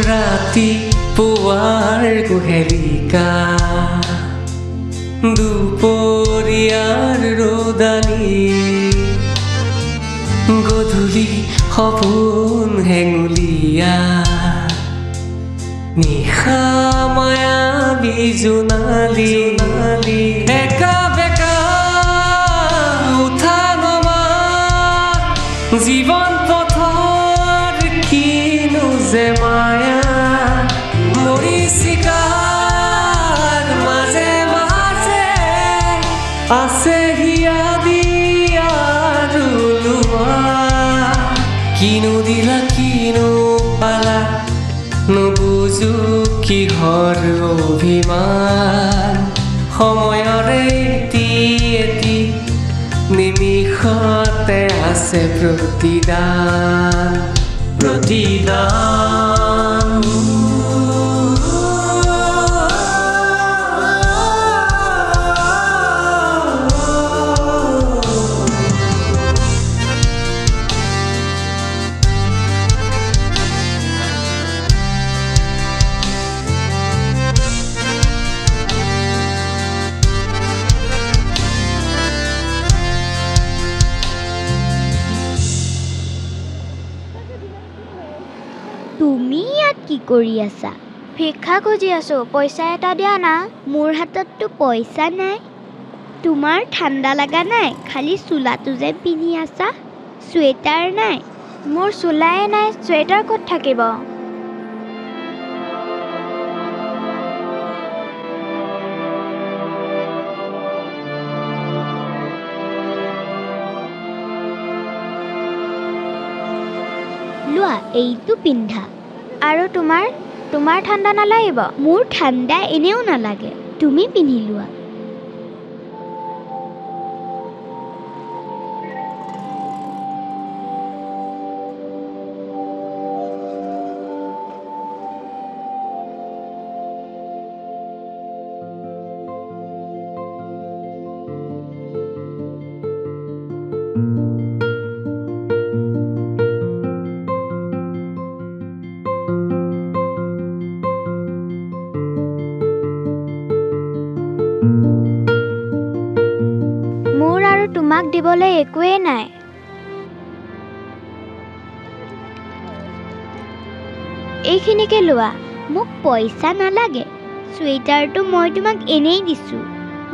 ৰাতি পুৱাৰ কুহেলিকা, দুপৰীয়াৰ ৰ'দালি, গধূলি সপোন হেঙুলীয়া, নিশা মায়াবী জোনালী। একা বেকা উঠা নমা জীৱন পথৰ কিনো যে মায়া, মৰিচিকাৰ মাজে মাজে আছে হিয়া দিয়া লোৱা। কিনো দিলা কিনো পালা নুবুজো কিহৰ অভিমান, সময়ৰে এটি এটি নিমিষতে আছে প্ৰতিদান, প্ৰতিদান। তুমি ইয়াত কি কৰি আছা? ভিক্ষা খুজি আছো, পইচা এটা দিয়া না। মোৰ হাতততো পইচা নাই। তোমাৰ ঠাণ্ডা লগা নাই? খালি চোলাটো যে পিন্ধি আছা, চুৱেটাৰ নাই। মোৰ চোলাই নাই, চুৱেটাৰ ক'ত থাকিব? লোৱা, এইটো পিন্ধা। আৰু তোমাৰ তোমাৰ ঠাণ্ডা নালাগিব? মোৰ ঠাণ্ডা এনেও নালাগে, তুমি পিন্ধি লোৱা। মোৰ আৰু তোমাক দিবলৈ একোৱেই নাই। এইখিনিকে লোৱা। মোক পইচা নালাগে, চুৱেটাৰটো মই তোমাক এনেই দিছোঁ।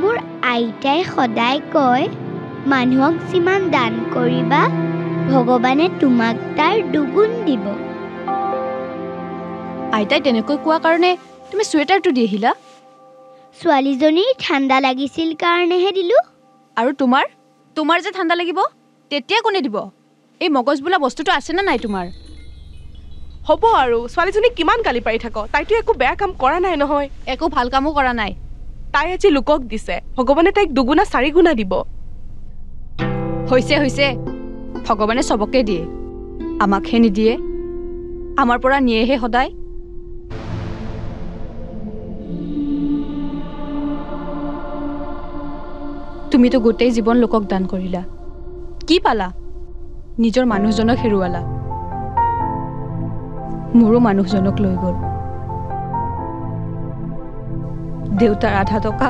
মোৰ আইতাই সদায় কয়, মানুহক যিমান দান কৰিবা ভগৱানে তোমাক তাৰ দুগুণ দিব। আইতাই তেনেকৈ কোৱা কাৰণে তুমি চুৱেটাৰটো দি আহিলা? ছোৱালীজনীৰ ঠাণ্ডা লাগিছিল কাৰণেহে দিলোঁ। আৰু তোমাৰ তোমাৰ যে ঠাণ্ডা লাগিব তেতিয়া কোনে দিব? এই মগজ বোলা বস্তুটো আছেনে নাই তোমাৰ? হ'ব আৰু, ছোৱালীজনী কিমান গালি পাৰি থাক, তাইতো একো বেয়া কাম কৰা নাই নহয়। একো ভাল কামো কৰা নাই। তাই আজি লোকক দিছে, ভগৱানে তাইক দুগুণা চাৰিগুণা দিব। হৈছে হৈছে, ভগৱানে চবকে দিয়ে, আমাকহে নিদিয়ে। আমাৰ পৰা নিয়েহে সদায়। তুমিতো গোটেই জীৱন লোকক দান কৰিলা, কি পালা? নিজৰ মানুহজনক হেৰুৱালা। মোৰো মানুহজনক লৈ গ'ল। দেউতাৰ আধা টকা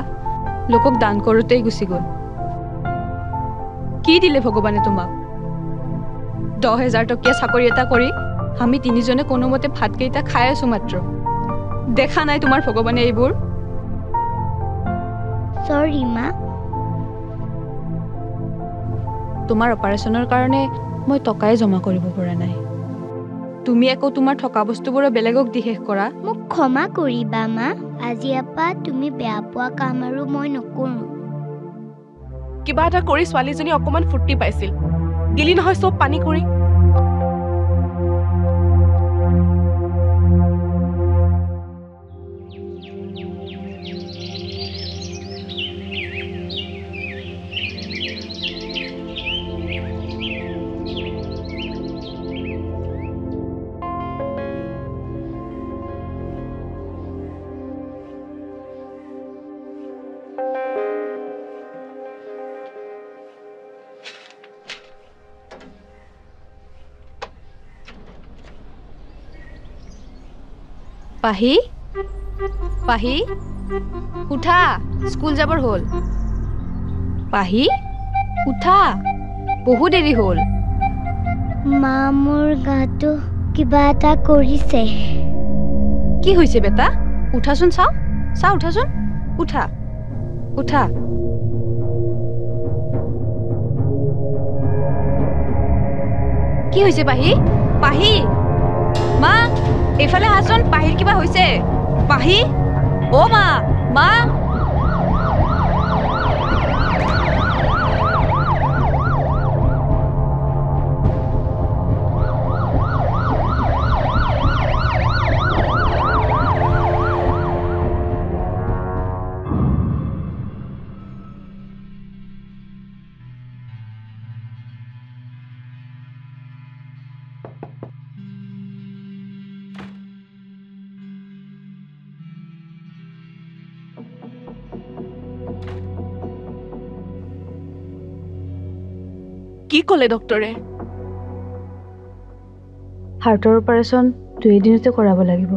লোকক দান কৰোঁতেই গুচি গ'ল। কি দিলে ভগৱানে তোমাক? 10,000 টকীয়া চাকৰি এটা কৰি আমি তিনিজনে কোনোমতে ভাতকেইটা খাই আছো মাত্ৰ। দেখা নাই তোমাৰ ভগৱানে এইবোৰ? চৰি মা। তোমাৰ অপাৰেশ্যনৰ কাৰণে মই টকাই জমা কৰিব পৰা নাই। তুমি আকৌ তোমাৰ থকা বস্তুবোৰো বেলেগক দি শেষ কৰা। মোক ক্ষমা কৰিবা মা, আজিৰ পৰা তুমি বেয়া পোৱা কাম আৰু মই নকৰোঁ। কিবা এটা কৰি ছোৱালীজনী অকণমান ফূৰ্তি পাইছিল, দিলি নহয় চব পানী কৰি। পাহি, পাহি উঠা, স্কুল যাবৰ হ'ল। পাহি উঠা, বহু দেৰি হ'ল। মা, মোৰ গাটো কিবা এটা কৰিছে। কি হৈছে বেটা? উঠাচোন, চাওঁ চাওঁ, উঠাচোন, উঠা উঠা। কি হৈছে পাহি? পাহি, মা এইফালে আহাচোন, পাহিৰ কিবা হৈছে। পাহি, অ মা, মা। কি ক'লে ডক্টৰে? হাৰ্টৰ অপাৰেশ্যন 2 দিনতে কৰাব লাগিব,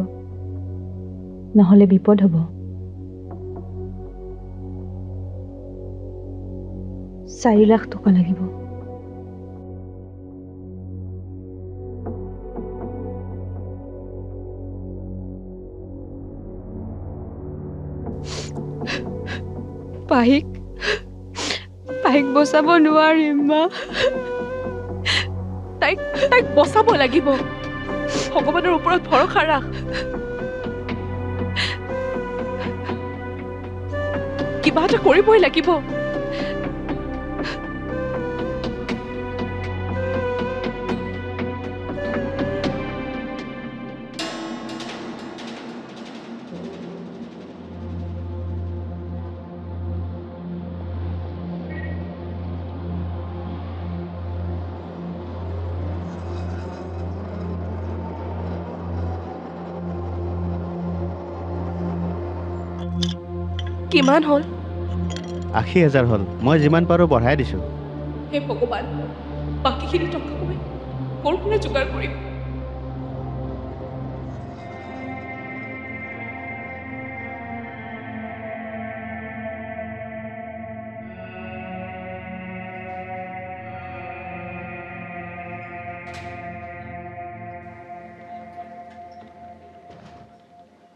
নহ'লে বিপদ হ'ব। 4 লাখ টকা লাগিব। পাহিক, পাহিক বচাব নোৱাৰিম মা। তাইক তাইক বচাব লাগিব। ভগৱানৰ ওপৰত ভৰসা ৰাখ। কিবা এটা কৰিবই লাগিব। কিমান হ'ল? 80,000 হ'ল। মই যিমান পাৰোঁ বঢ়াই দিছোঁ। হে ভগৱান, বাকীখিনি টকা মই ক'ৰ পৰা যোগাৰ কৰিম?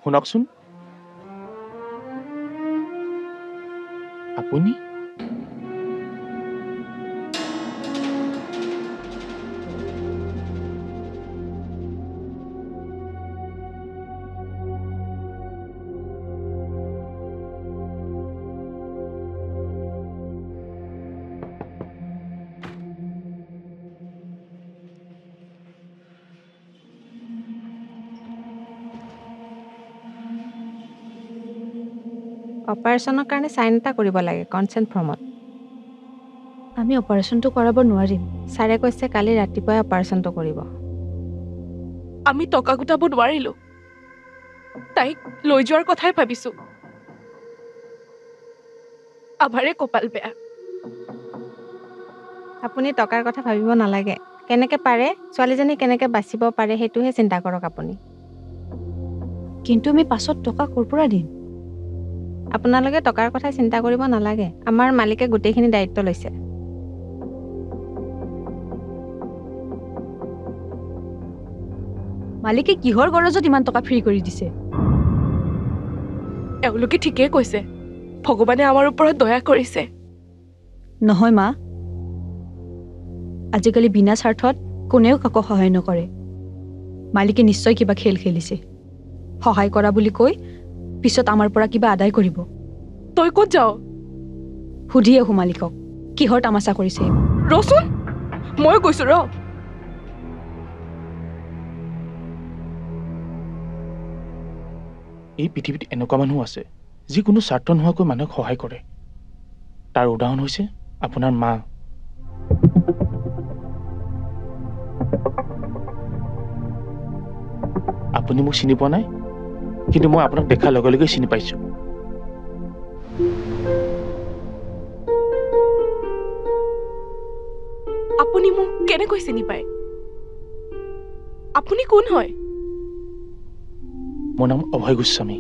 শুনকচোন, আপুনি অপাৰেশ্যনৰ কাৰণে চাইন এটা কৰিব লাগে কনচেণ্ট ফৰ্মত। আমি অপাৰেশ্যনটো কৰাব নোৱাৰিম। ছাৰে কৈছে কালি ৰাতিপুৱাই অপাৰেশ্যনটো কৰিব। আমি টকা গোটাব নোৱাৰিলো, তাইক লৈ যোৱাৰ কথাই ভাবিছো। আমাৰে কপাল বেয়া। আপুনি টকাৰ কথা ভাবিব নালাগে। কেনেকৈ পাৰে, ছোৱালীজনী কেনেকৈ বাচিব পাৰে সেইটোহে চিন্তা কৰক আপুনি। কিন্তু আমি পাছত টকা ক'ৰ পৰা দিম? আপোনালোকে টকাৰ কথা চিন্তা কৰিব নালাগে, আমাৰ মালিকে গোটেইখিনি দায়িত্ব লৈছে। মালিকে কিহৰ গৰজত ইমান টকা ফ্ৰী কৰি দিছে? এওঁলোকে ঠিকেই কৈছে, ভগৱানে আমাৰ ওপৰত দয়া কৰিছে। নহয় মা, আজিকালি বিনা স্বাৰ্থত কোনেও কাকো সহায় নকৰে। মালিকে নিশ্চয় কিবা খেল খেলিছে। সহায় কৰা বুলি কৈ পিছত আমাৰ পৰা কিবা আদায় কৰিব। তই ক'ত যাও? সুধি আহো মালিকক, কিহৰ তামাচা কৰিছে। ৰচোন, মই গৈছো ৰ। এই পৃথিৱীত এনেকুৱা মানুহ আছে যি কোনো স্বাৰ্থ নোহোৱাকৈ মানুহক সহায় কৰে। তাৰ উদাহৰণ হৈছে আপোনাৰ মা। আপুনি মোক চিনি পোৱা নাই, কিন্তু মই আপোনাক দেখাৰ লগে লগে চিনি পাইছো। আপুনি মোক কেনেকৈ চিনি পায়? আপুনি কোন হয়? মোৰ নাম অভয় গোস্বামী।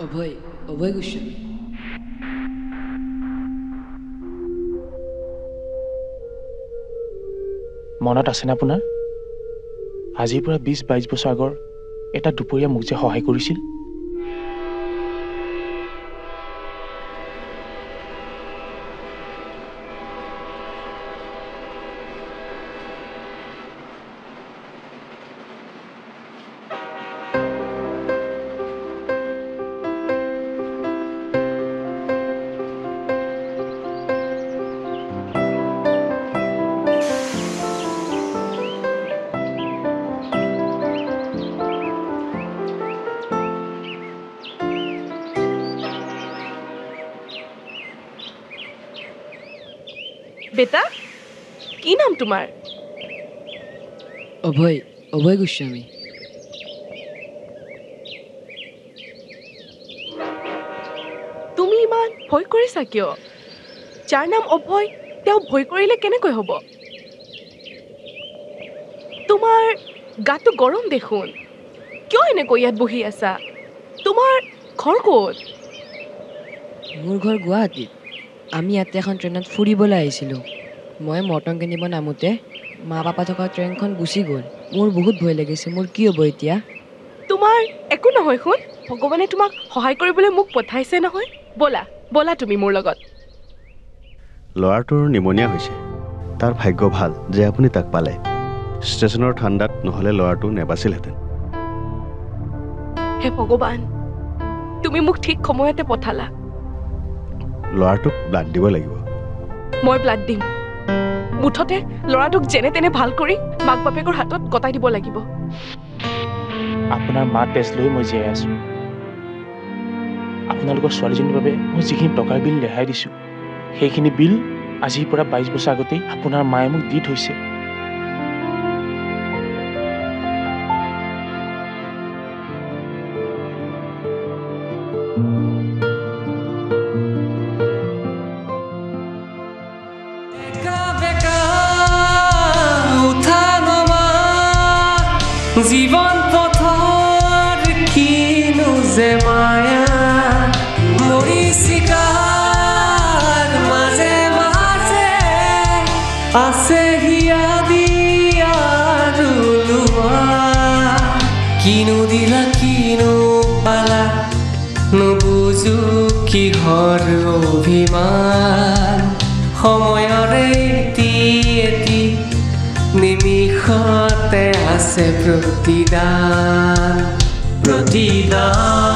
অভয়, অভয় গোস্বামী। মনত আছেনে আপোনাৰ, আজিৰ পৰা 20-22 বছৰ আগৰ এটা দুপৰীয়া মোক যে সহায় কৰিছিল? বেটা, কি নাম তোমাৰ? অভয়, অভয় গোস্বামী। তুমি ইমান ভয় কৰিছা কিয়? যাৰ নাম অভয় তেওঁ ভয় কৰিলে কেনেকৈ হ'ব? তোমাৰ গাটো গৰম দেখোন, কিয় এনেকৈ ইয়াত বহি আছা? তোমাৰ ঘৰ ক'ত? মোৰ ঘৰ গুৱাহাটীত। আমি ইয়াতে এখন ট্ৰেইনত ফুৰিবলৈ আহিছিলোঁ। মই মটন কিনিব নামোতে মা পাপা থকা ট্ৰেইনখন গুচি গ'ল। মোৰ বহুত ভয় লাগিছে, মোৰ কি হ'ব এতিয়া? তোমাৰ একো নহয় শুন, ভগৱানে তোমাক সহায় কৰিবলৈ মোক পঠাইছে নহয়। ব'লা ব'লা তুমি মোৰ লগত। ল'ৰাটোৰ নিমনিয়া হৈছে, তাৰ ভাগ্য ভাল যে আপুনি তাক পালে। ষ্টেচনৰ ঠাণ্ডাত নহ'লে ল'ৰাটো নেবাচিলহেঁতেন। হে ভগৱান, তুমি মোক ঠিক সময়তে পঠালা। ল'ৰাটোক ব্লাড দিব লাগিব। মই ব্লাড দিম। মুঠতে ল'ৰাটোক যেনে তেনে ভাল কৰি মাক বাপেকৰ হাতত গতাই দিব লাগিব। আপোনাৰ মা তেজ লৈ মই জীয়াই আছোঁ। আপোনালোকৰ ছোৱালীজনীৰ বাবে মই যিখিনি টকাৰ বিল ৰেহাই দিছোঁ, সেইখিনি বিল আজিৰ পৰা 22 বছৰ আগতেই আপোনাৰ মায়ে মোক দি থৈছে। জীৱন পথৰ কিনো যে মায়া, মৰিচিকাৰ মাজে মাজে আছে হিয়া দিয়া লোৱা। কিনো দিলা কিনো পালা, নুবুজো কিহৰ অভিমান। সময়ৰে এটি এটি নিমিষতে আছে প্ৰতিদান, প্ৰতিদান।